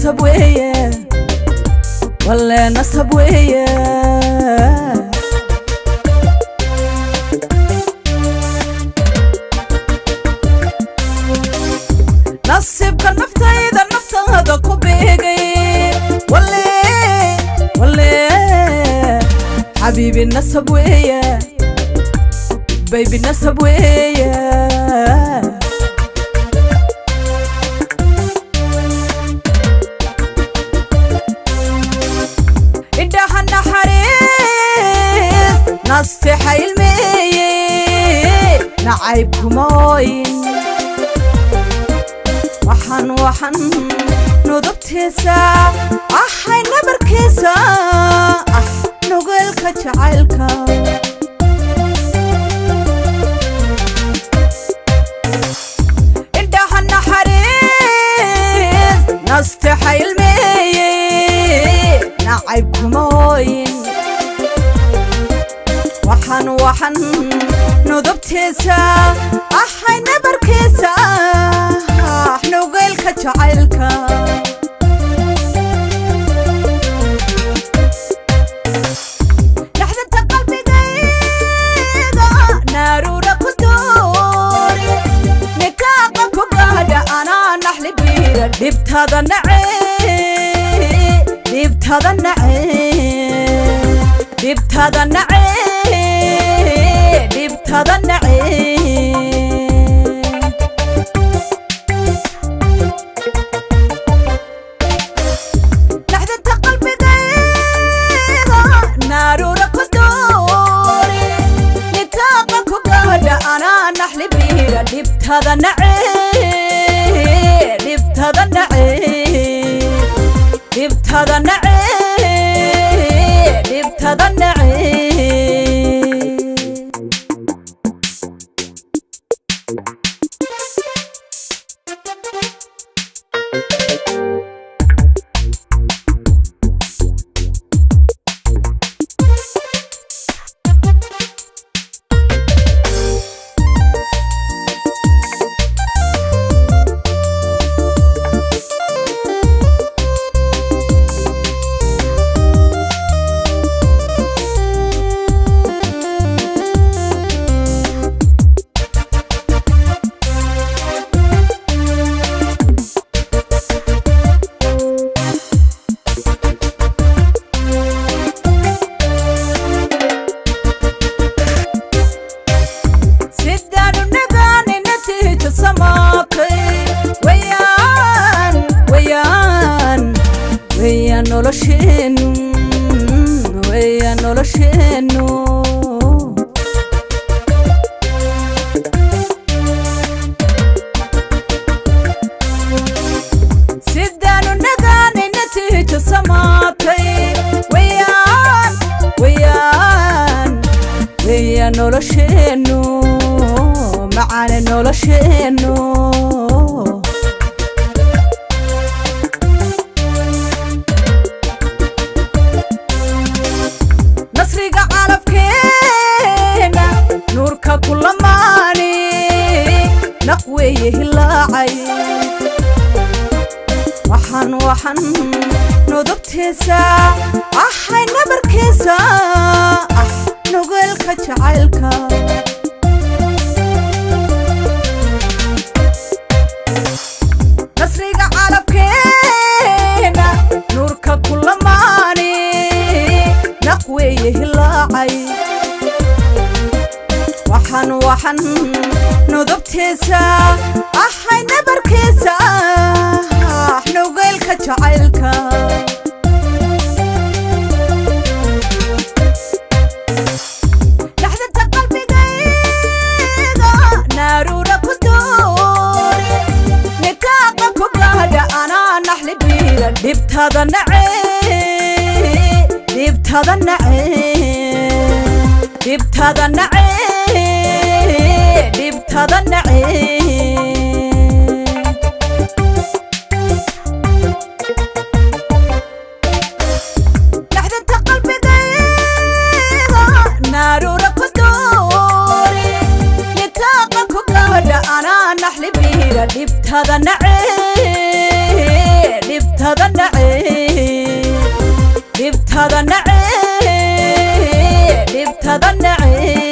Nasab weeye, walle nasab weeye. Nasiibka naftayda naftaada ku beegay, walle walle xabiibi nasab weeye, baby nasab weeye. Indhaha naxariis nasteexa ilmeeye, nacayb kuma ooyin. Waxaan waxan nudubtiisa ahay, nabarkiisa ah, nugeelka jacaylka. Indhaha naxariis nasteexa ilmeeye, nacayb kuma ooyin. Waxaan waxan nudubtiisa ahay, nabarkiisa ah, nugeelka jacaylka. Naxdinta qalbigayga naaruura ku doori, nikaaqa ku gaadha anaa naxli biira. Dhibtada nace, dhibtada nace, dhibtada nace, dhibtada nace. Naxdinta qalbigayga naaruura ku doori, nitaaqa ku gaadha anaa naxli biira. Dhibtada nace, dhibtada nace, dhibtada nace, dhibtada nace. Sidaanu nagaani natiijo samaatay wayaan wayaan wayaan nolosheennu, wayaan nolosheennu. Sidaanu nagaani natiijo samaatay wayaan wayaan wayaan nolosheennu, macaane nolosheennu. Nasriga calabkeena nuurka kulamaani naq weeye hilaacay. Waxaan waxan nudubtiisa ahay, nabarkiisa ah, nugeelka jacaylka. Nasriga calabkeena nuurka kulamaani naq weeye hilaacay. Waxaan waxan nudubtiisa ahay, nabarkiisa ah, nugeelka jacaylka. Naxdinta qalbigayga naaruura ku doori, nikaaqa ku gaadha anaa naxli biira. Dhibtada nace, dhibtada nace, dhibtada nace, dhibtada nace. Naxdinta qalbigayga naaruura ku doori, nitaaqa ku gaadha anaa naxli biira. Dhibtada nace, Dhibtada nace, dhibtada nace, dhibtada nace.